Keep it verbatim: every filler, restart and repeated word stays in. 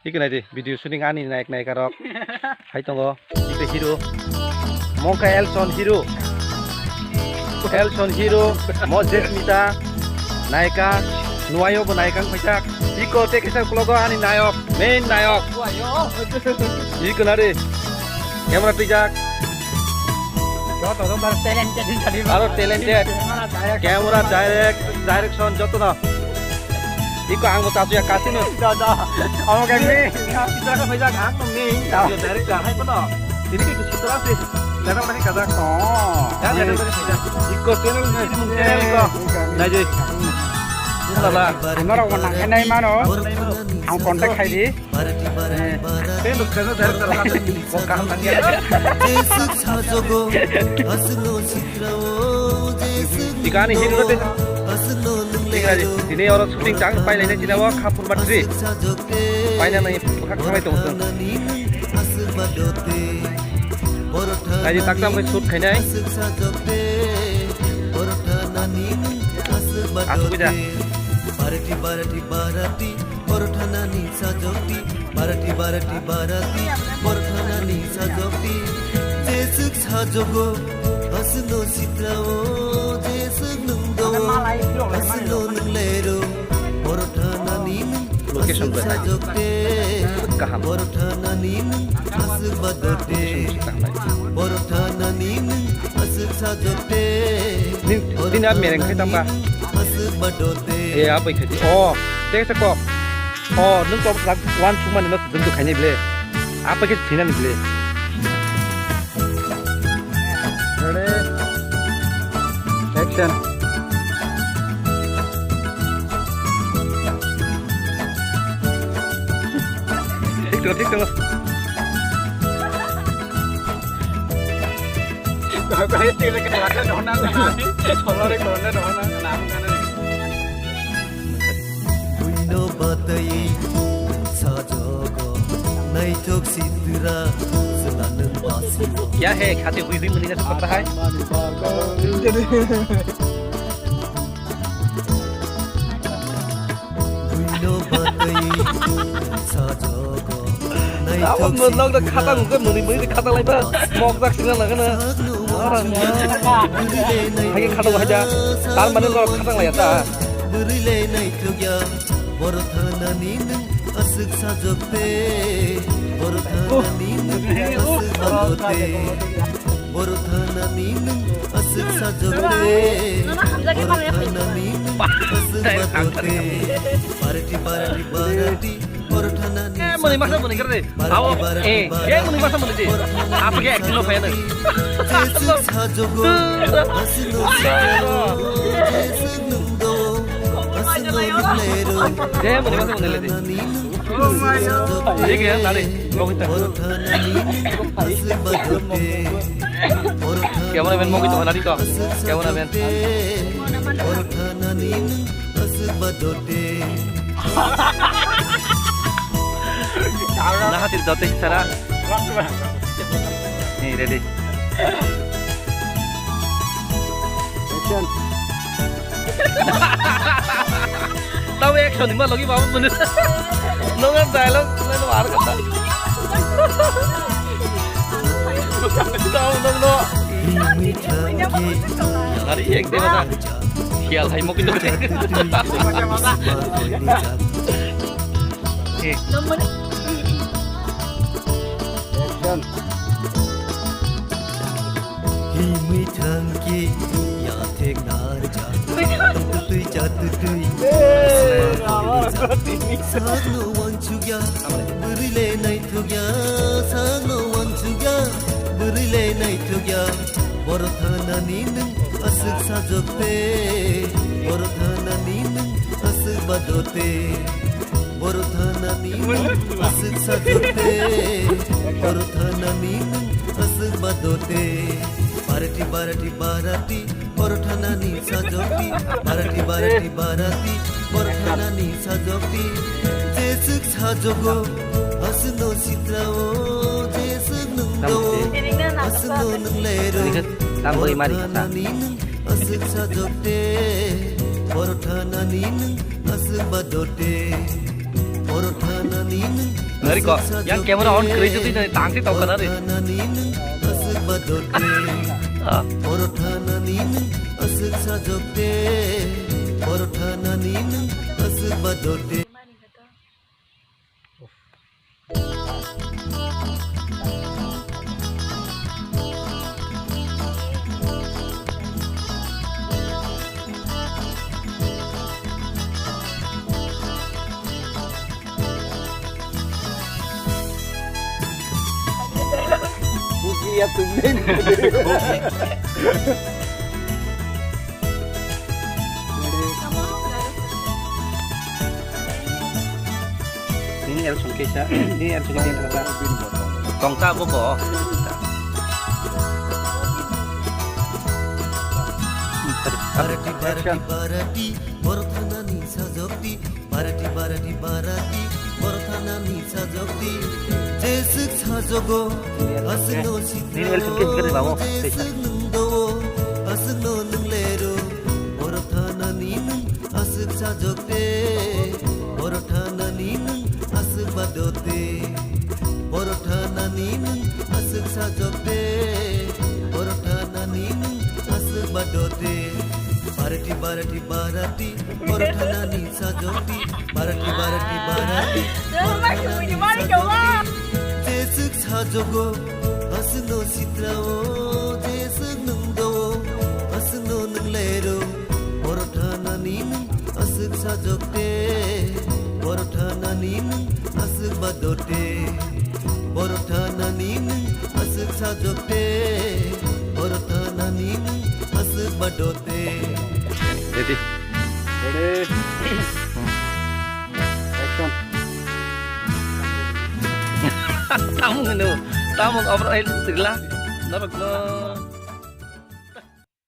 Iko nai di, video shooting ani naik naik arok. Hai tongo, iko hero. Mongka Elson hero. Elson hero, mo Jesmita, naika, nuayo bo naika wng phaijak. Iko te kisa vlog o ani nayok, main nayok. Iko nari, camera twijak. Joto no bar talented wngkha di ba. Aro talented. Camera direct. Camera direct, direction joto no. Iko ang bo chasu ya kasino. Da, da. Amo kami. Kita ka phaijak ang to ni. Chasu ya direct ka hai kono. Ini ke kusi terus sih. Level lagi kajak. Oh. Ya, level lagi kajak. Iko channel ni, channel iko. Nai di. Sala. Norok bo nangkhe nai mano. Ang contact khai di. Tei nuk kheno dar kar kar. Bo kaham nangya. Jesuk sajogo, asno sitrao, jesuk. Tikani hero te. Asno nunglero. Tikani, tini oro shooting chang pai lainai china o Khapur Batri. Paina nai bwkhak thanglai tong song. Aswk badote. Nai di, taksa bai shoot khainai. Aswk sajokte. Borotha nani aswk badote. Aswk badote. Barati, barati, barati. Borotha nani sajokti, barati, barati, barati, borotha nani sajokti. Jesuk sajogo, asno sitrao, jesuk nungdo, asno nunglero, borotha nani nung, location aswk bai hai. Sajokte, kaham. Borotha nani nung, aswk badote, location si kaham hai. Borotha nani nung, aswk sajokte, din, din a mereng khai tamba. Aswk badote. E, apai khai. Oh, tei se kok. Oh, nung kok sak one two mani no jung tu khaini ble. Apa ke thina ni ble. Ready? Action. Thik to, thik to. Buino batwi sajogo, naithok sitra, swnanung basio. Kya hai, khate hui hui muni na sakta hai? Buino batwi sajogo, naithok sitra. Abo no, no, khata mungke muni muni khata laiba, mok jak sina lagana. Hai khata hai ja, tar mane no khata laya ta. Bwrwi le naithokya, borotha nani nung aswk sajokte, borotha nani nung aswk badote, borotha nani nung aswk sajokte, borotha nani nung aswk badote, parati parati parati. Eh, muni masa muni kere. Awo, eh, eh, muni masa muni di. Apa ke acting lo payana? Eh, muni masa muni di. Ini ke nari, mau kita. Cameraman mau kita nari kok. Cameraman. Aswk badote. Nahatir dote sara. Hey, ready. Action. Tahu action ni mah lagi bawa bener. Nongan dialogue, nongan war kata. Tahu, tahu, tahu. Hari ek deh, mana? Khiyal hai mo kintu. Eh. Action. Himwi thangki yathek narja. Tutui chatutui. Sagno wanchugya, bwrwi le naithugya, sagno wanchugya, bwrwi le naithugya. Borothanani nwng aswk sajokte, borothanani nwng aswk badote, borothanani nwng aswk sajokte, borothanani nwng aswk badote. Barati, barati, barati, borothanani sajokti, barati, barati, barati, borothanani sajokti. Jeswk sajogo, aswkno sitrao, jeswk nwngdo, aswkno nwnglairo. Borothanani nwng aswk sajokte, borothanani nwng aswk badote, borothanani Nari ko, yang camera on kri jadi nari tangsi tau kana ri. Ah. Porotha nani nwng aswk sajok de, porotha nani nwng aswk bador de. Buji ya tumben. Nini el sungkisa, nini el sungkisa. Tongka bo bo. Barati, barati, barati, borthanani sajokti. Barati, barati, barati, borthanani sajokti. Jeswk sajogo, aswkno sitro, jeswk nwngdo, aswkno nwnglero. Borthanani nwng aswk sajokte, borthanani nwng aswk badote. Borthanani nwng aswk sajokte, borthanani nwng aswk badote. Barati, barati, barati, borthanani sajokti, barati, barati, barati, borthanani sajokti. Jeswk sajogo, aswkno sitrao, jeswk nwngdo, aswkno nwnglero. Borthanani nwng aswk sajokte, borthanani nwng aswk badote. Borthanani nwng aswk sajokte, borthanani nwng aswk badote. Ready? Ready? Action. Tamung no, tamung abro el rila, norok no.